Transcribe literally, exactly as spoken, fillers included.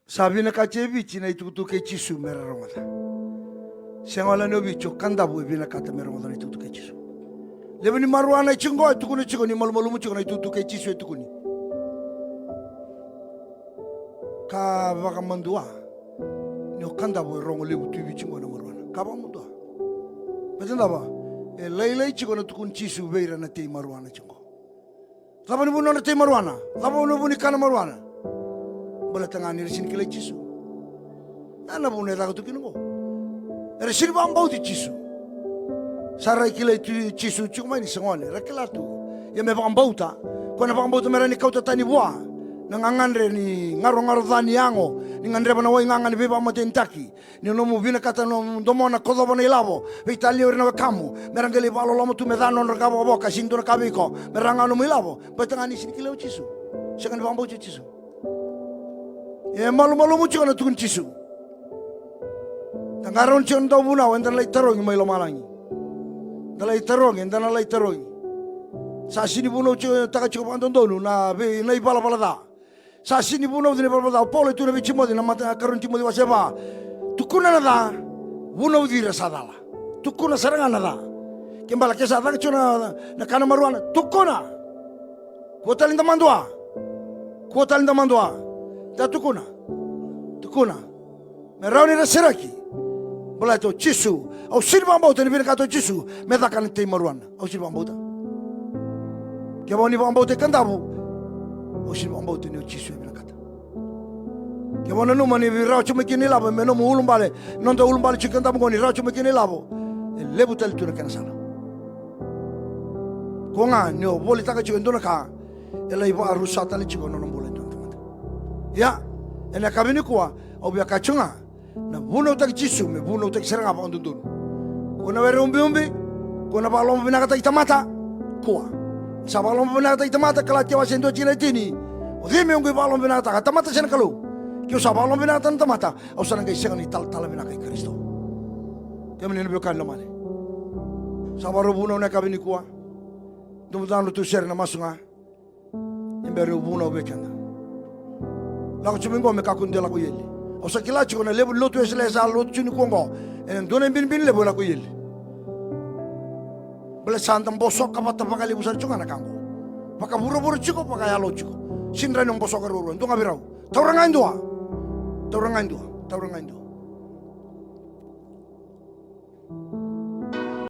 Sa vinakati e Viti na itukutuku kei Jisu me ra rogoca. Sega wale ni o Viti, o Kadavu e vinakata me rogoca na itukutuku kei Jisu. Levu ni marijuana e tiko qo e tukuna tiko ni malumalumu tiko na itukutuku kei Jisu e tukuni. Ka vakamadua ni o Kadavu e rogo levu tu e Viti qo na marijuana. Ka vakamadua. Baleta na cava? E lailai tiko na tukuni Jisu vei ira na tei marijuana tiko qo. Cava na vu ni nodra tei marijuana? Cava na vu ni kana marijuana? Baleta ga ni ra sega ni kilai Jisu. Na, na vuna e caka tu kina qo, era sega ni vakabauti Jisu. Sa ra kilai tu Jisu tiko mai ni sa gone, ra kila tu. Ia me vakabauta, ko na vakabauta me ra ni kauta tani vua na gagadre ni garogaro ca ni yago, ni gadreva na wai gaga ni veivakamatenitaki. Ni nomu vinakata na nomu domona kocova na ilavo, veitalia o ira na wekamu, me ra qai lai vakaloloma tu me ca na nodra qavokavoka, sega ni dua na ka vei iko, me ra ga nomu ilavo. Baleta ga ni sega ni kilai o Jisu. Sega ni vakabauti o Jisu. E malumalumu tiko na tukuni Jisu. Da qarauna tiko na dauvunau, eda na lai tarogi mai lomalagi. Da lai tarogi, eda na lai tarogi. Sa sega ni vunautaka tiko vakadodonu na vei, na ivalavala ca. Sa sega ni vunauci na ivalavala ca. O Paula e tukuna vei Timoci na mata, karua ni Timoci wase va. Tukuna na ca, vunauci ira sa cala. Tukuna sara ga na ca. Ke bala ke sa caka tiko na, na kana marijuana, tukuna. Kua tale ni da madua. Kua tale ni da madua. Da tukuna. Tukuna. Me rawa ni ra sereki. Baleta o Jisu, au sega ni vakabauta ni vinakata o Jisu me caka na tei marijuana. Au sega ni vakabauta. Kevaka o ni vakabauta i Kadavu, au sega ni vakabauta ni o Jisu e vinakata. Kevaka o nanuma ni rawa tiko mai kina na ilavo, me nomu ulubale, noda ulubale tiko i Kadavu qo ni rawa tiko mai kina na ilavo, e levu tale tu na kena sala. Ko ga ni o volitaka tiko e dua na ka, e lai vakarusa tale tiko na nona bula e dua na tamata. Ia, ena yakavi nikua, au via kaya tiko ga, na vunautaki Jisu me vunautaki sara ga vakadodonu. Kua na were ubiubi, kua na vakaloma vinakataki tamata. Kua. Sa vakaloma vinakataki tamata, Kalatia wase dua tikina e tini. O cei me qai vakaloma vinakataka, tamata se na Kalou? Ke au sa vakaloma vinakata na tamata, au sa na qai sega ni talatala vinaka i Karisito. Kemuni na veiwekani lomani, sa vakarau vunau na yakavi nikua. Dou mada dou tu sere na masu ga. E bera ni vunau vei keda. Lako tiko mai qo me kakua ni dua lako i eli. Au sa kila tiko na levu ni lotu Wesele sa lotu tiko nikua qo, ena dua na ibinibini levu e lako i eli. Baleta sa da bosoka vata vakalevu sara tiko ga na ka qo. Vakavuravura tiko, vakayalo tiko. Sega ni rawa ni bosoka ruarua, dua ga vei rau. Taura ga e dua. Taura ga e dua. Taura ga e dua.